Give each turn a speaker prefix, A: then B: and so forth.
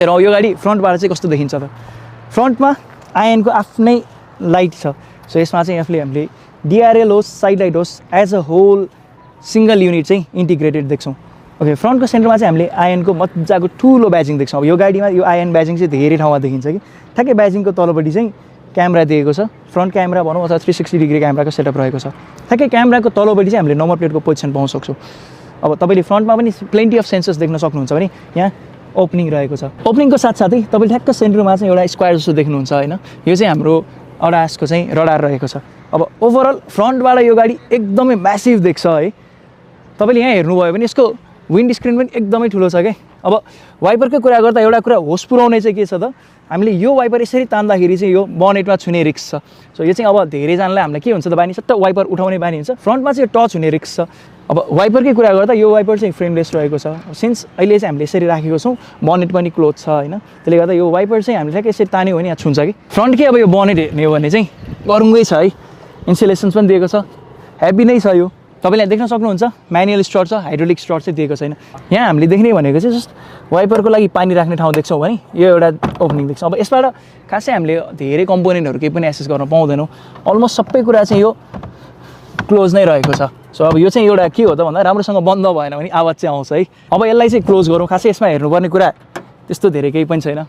A: र यो गाडी फ्रन्टबाट चाहिँ कस्तो देखिन्छ त फ्रन्टमा आइएनको आफ्नै लाइट छ सो यसमा चाहिँ हामीले डिआरएल होस् साइड लाइट होस् as a whole single unit चाहिँ इन्टिग्रेटेड देख्छौँ ओके फ्रन्टको सेन्टरमा चाहिँ हामीले आइएनको मजाको ठुलो ब्याजिङ देख्छौँ अब यो गाडीमा यो आइएन ब्याजिङ चाहिँ धेरै ठाउँमा देखिन्छ कि ठ्याक्कै ब्याजिङको तलपट्टि चाहिँ क्यामेरा दिएको छ फ्रन्ट क्यामेरा भनौँ अथवा 360 डिग्री क्यामेराको सेटअप रहेको छ ठ्याक्कै क्यामेराको तलपट्टि चाहिँ हामीले नम्बर प्लेटको पोजिसन पाउन सक्छौँ अब तपाईँले फ्रन्टमा पनि प्लेन्टी अफ सेन्सर्स देख्न सक्नुहुन्छ भने यहाँ ओपनिङ रहेको छ ओपनिङको साथसाथै तपाईँले ठ्याक्क सेन्टरमा चाहिँ एउटा स्क्वायर जस्तो देख्नुहुन्छ होइन यो चाहिँ हाम्रो अडासको चाहिँ रडार रहेको छ अब ओभरअल फ्रन्टबाट यो गाडी एकदमै म्यासिभ देख्छ है तपाईँले यहाँ हेर्नुभयो भने यसको विन्ड स्क्रिन पनि एकदमै ठुलो छ क्या अब वाइपरको कुरा गर्दा एउटा कुरा होस पुऱ्याउने चाहिँ के छ त हामीले यो वाइपर यसरी तान्दाखेरि चाहिँ यो बनेटमा छुने रिस्क छ सो यो चाहिँ अब धेरैजनालाई हामीलाई के हुन्छ त बानी सट्ट वाइपर उठाउने बानी हुन्छ फ्रन्टमा चाहिँ टच हुने रिस्क छ अब वाइपरकै कुरा गर्दा यो वाइपर चाहिँ फ्रेमलेस रहेको छ सिन्स अहिले चाहिँ हामीले यसरी राखेको छौँ बनेट पनि क्लोज छ होइन त्यसले गर्दा यो वाइपर चाहिँ हामीले ठ्याक्कै यसरी तान्यो भने यहाँ छुन्छ कि फ्रन्टकै अब यो बनेट हेर्ने हो भने चाहिँ गरुङ्गै छ है इन्सुलेसन्स पनि दिएको छ हेभी नै छ यो तपाईँले देख्न सक्नुहुन्छ म्यानुअल स्टट छ हाइड्रोलिक स्टट चाहिँ दिएको छैन यहाँ हामीले देख्ने भनेको चाहिँ जस्ट वाइपरको लागि पानी राख्ने ठाउँ देख्छौँ भने यो एउटा ओपनिङ देख्छौँ अब यसबाट खासै हामीले धेरै कम्पोनेन्टहरू केही पनि एक्सेस गर्न पाउँदैनौँ अलमोस्ट सबै कुरा चाहिँ यो क्लोज नै रहेको छ सो अब यो चाहिँ एउटा के हो त भन्दा राम्रोसँग बन्द भएन भने आवाज चाहिँ आउँछ है अब यसलाई चाहिँ क्लोज गरौँ खासै यसमा हेर्नुपर्ने कुरा त्यस्तो धेरै केही पनि छैन